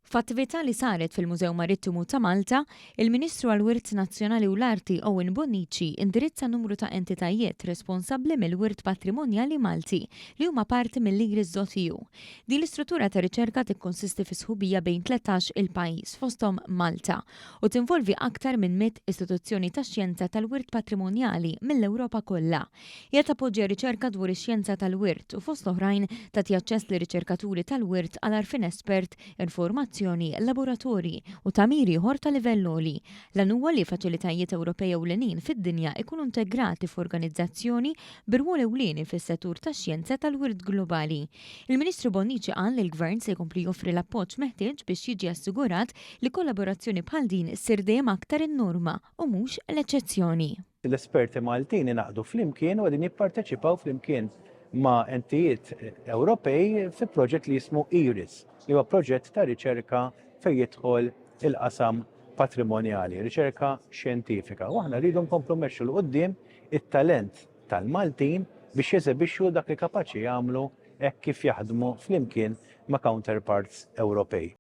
F'attività li saret fil-Mużew Marittimu ta' Malta, il-Ministru għall-Wirt Nazzjonali u l-Arti Owen Bonnici indirizza numru ta' entitajiet responsabbli mill-wirt patrimonjali Malti li huma parti mill-IRIS.eu. Din l-istruttura ta' riċerka tikkonsisti fi sħubija bejn 13 il-pajjiż, fosthom Malta, u tinvolvi aktar minn 100 istituzzjoni tax-xjenza tal-wirt patrimonjali mill-Ewropa kollha. Hija tappoġġja riċerka dwar ix-xjenza tal-wirt u fost l-oħrajn tagħti aċċess lir-riċerkaturi tal-wirt għal għarfien espert, informazzjoni, laboratorji u tagħmir ieħor ta' livell għoli. L-għan huwa li faċilitajiet Ewropej ewlenin fid-dinja jkunu integrati f'organizzazzjoni bi rwol ewlieni fis-settur tax-xjenza tal-wirt globali. Il-Ministru Bonnici qal li l-Gvern se jkompli joffri l-appoġġ meħtieġ biex jiġi assigurat li kollaborazzjoni bħal din ssir dejjem aktar in-norma u mhux l-eċċezzjoni. L-esperti Maltin ingħaqdu flimkien u qegħdin jipparteċipaw flimkien ma' entijiet Ewropej fi proġett li jismu IRIS, li huwa proġett ta' riċerka fejn jidħol il-qasam patrimonjali, riċerka xjentifika. U aħna rridu nkomplu mmexxu 'l quddiem it-talent tal-Maltin biex jeżebixxu dak li kapaċi jagħmlu hekk kif jaħdmu flimkien ma' counterparts Ewropej.